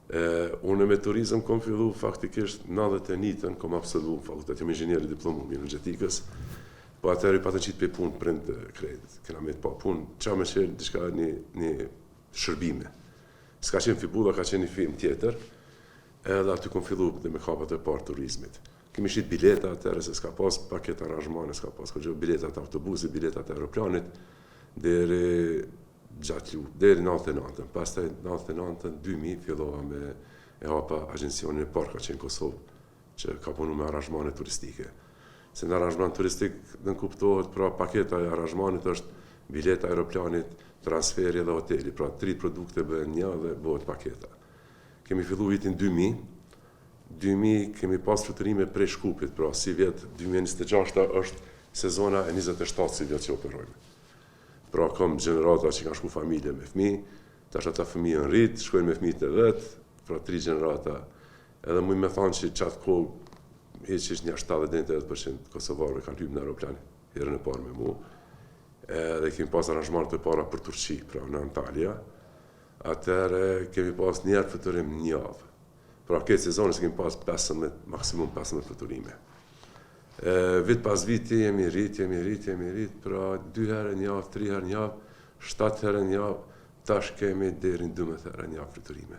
E, unë me turizëm kom fillu faktikisht 99-ën, kom absolvu në fakultet, jam inxhinier i diplomum i energjetikës, po atëherë i patën qitë pe punë prind krejt, kena met pa punë, qa me qenë diçka një shërbime. S'ka qenë Fibulla, ka qenë një firmë tjetër, edhe aty kom fillu dhe me hapat e parë turizmit. Kemi shit bileta atëherë se s'ka pas paket aranzhmane, s'ka pas kurgjë, biletat e autobusit, biletat e aeroplanit, deri gjatë lu, deri 99-ën. Pastaj 99-ën, 2000 fillova me e hapa agjencionin e parë ka qenë në Kosovë, që ka punu me aranzhmane turistike. Se në aranzhman turistik nënkuptohet, pra paketa e aranzhmanit është bileta e aeroplanit, transferi dhe hoteli, pra tri produkte bëhen një dhe bëhet paketa. Kemi fillu vitin 2000, 2000 kemi pas fluturime prej Shkupit, pra si vjet 2026 është sezona e 27 si vjet që operojmë. Pra kom gjenerata që kanë shku familje me fëmijë, tash ata fëmijë janë rrit, shkojnë me fëmijët e vet, pra tri gjenerata. Edhe muj me thonë që qatë kohë hiç ish një 70-80% kosovarëve kanë hyrë në aeroplan herën e parë me mu. Edhe kemi pas aranzhmanet e para për Turqi, pra në Antalya. Atëherë kemi pas një herë fluturim një javë. Pra këtë sezonë se kemi pas 15, maksimum 15 fluturime. E, vit pas viti jemi rrit, jemi rrit, jemi rrit, pra dy herë një javë, tri herë një javë, 7 herë një javë, tash kemi deri në 12 herë një javë fluturime.